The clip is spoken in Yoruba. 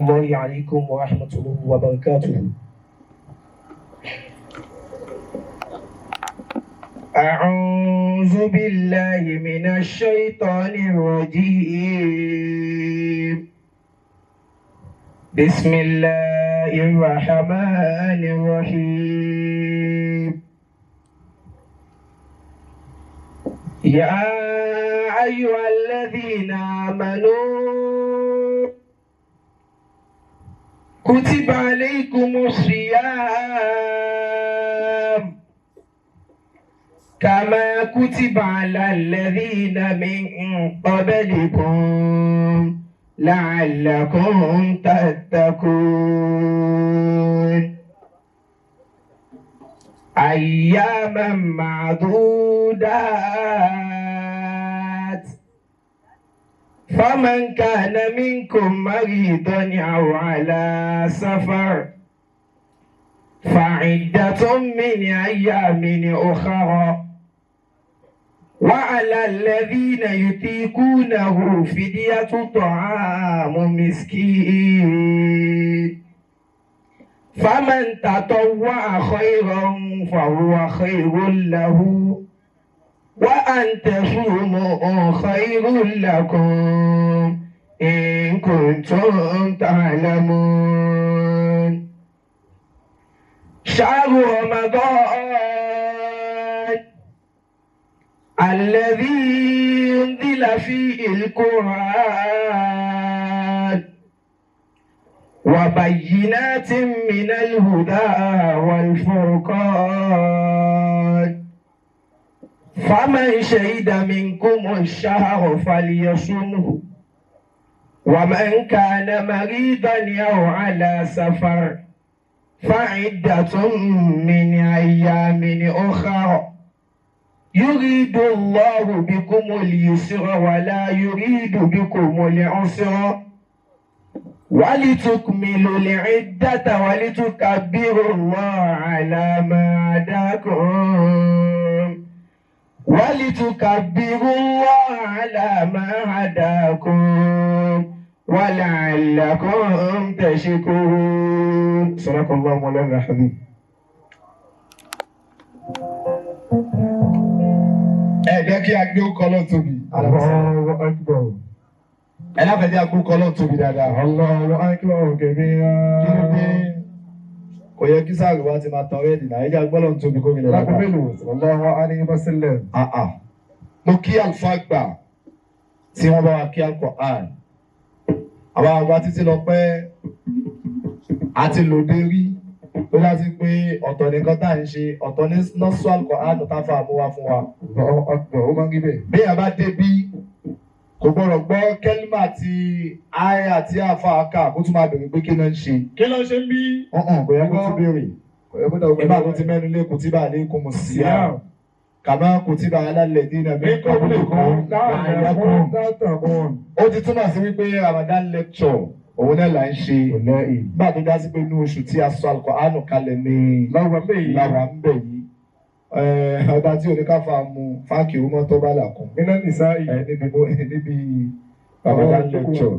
الله عليكم ورحمة الله وبركاته. أعوذ بالله من الشيطان الرجيم. بسم الله الرحمن الرحيم. يا أيها الذين آمنوا كتب عليكم الصيام كما كتب على الذين من قبلكم لعلكم تتقون. أياما معدودات، فمن كان منكم مريضا أو على سفر فعدة من أيام أخرى، وعلى الذين يطيقونه فدية طعام مسكين، فمن تطوع خيرا فهو خير له، وأن تصوموا خير لكم إن كنتم تعلمون. شهر رمضان الذي أنزل فيه القرآن وبينات من الهدى والفرقان، فمن شهد منكم الشهر فليصمه، ومن كان مريضا أو على سفر فعدة من أيام أخرى، يريد الله بكم اليسر ولا يريد بكم العسر، ولتكملوا العدة ولتكبروا الله على ما هداكم، ولتكبروا الله على ما هداكم ولعلكم تشكرون. صدق الله مولانا العظيم. Ẹ jẹ́ kí a gbé orúkọ Ọlọ́run tóbi. Allahu akbar. Ẹ láfẹ̀ẹ́ jẹ́ agbórúkọ Ọlọ́run tóbi dáadáa. Allahu akbar kabira. Kí ló dé? Kò yẹ kí sáàrì wa ti máa tan rẹ́ẹ̀dì náà. Ẹ jẹ́ agbọ́ Ọlọ́run tóbi kó mi lọ Lágbo dáadáa. mélòó? Sallallahu alayhi wa sallam. Àà. Mo kí àlùfáà gbà tí wọ́n bá wa kí Al-Qur'an. Àwọn àgbà títí lọ pẹ́ àti lòdì rí. Ó dá sí pé ọ̀tọ̀ nìkan tá à ń ṣe, ọ̀tọ̀ ní nọ́ọ̀sù Al-Qur'an tá a fà mú wa fún wa. Allahu akbar. Ó máa ń rí bẹ́ẹ̀. Bí a bá débí, kò gbọ́dọ̀ gbọ́ kẹ́límà àti àyà tí àfa kà kó tún máa bèrè pé kí ló ń ṣe. Kí ló ń ṣe ń bí? Ọ̀hún kò yẹ kó tún béèrè. Kò yẹ kó dàgbà. Ìgbà tó ti mẹ́nu lé kùtìbà alaykumus siyam. Kàmá kùtìbà ala alladhina min Min qablikum qablikum la'allakum la'allakum. tattaqun. Ó ti túmọ̀ sí wípé Ramadan lecture òun náà là ń ṣe. Wallahi. Nígbà tó já sí pé inú oṣù tí a sọ Al-Qur'an kalẹ̀ ní Láwa bẹ́ẹ̀. làwà ń bẹ̀ yìí. Ọba tí oníkàfà mu fáàkì ọmọ tó bá là kún. Minan nisa'i. Níbi Ramadan lecture.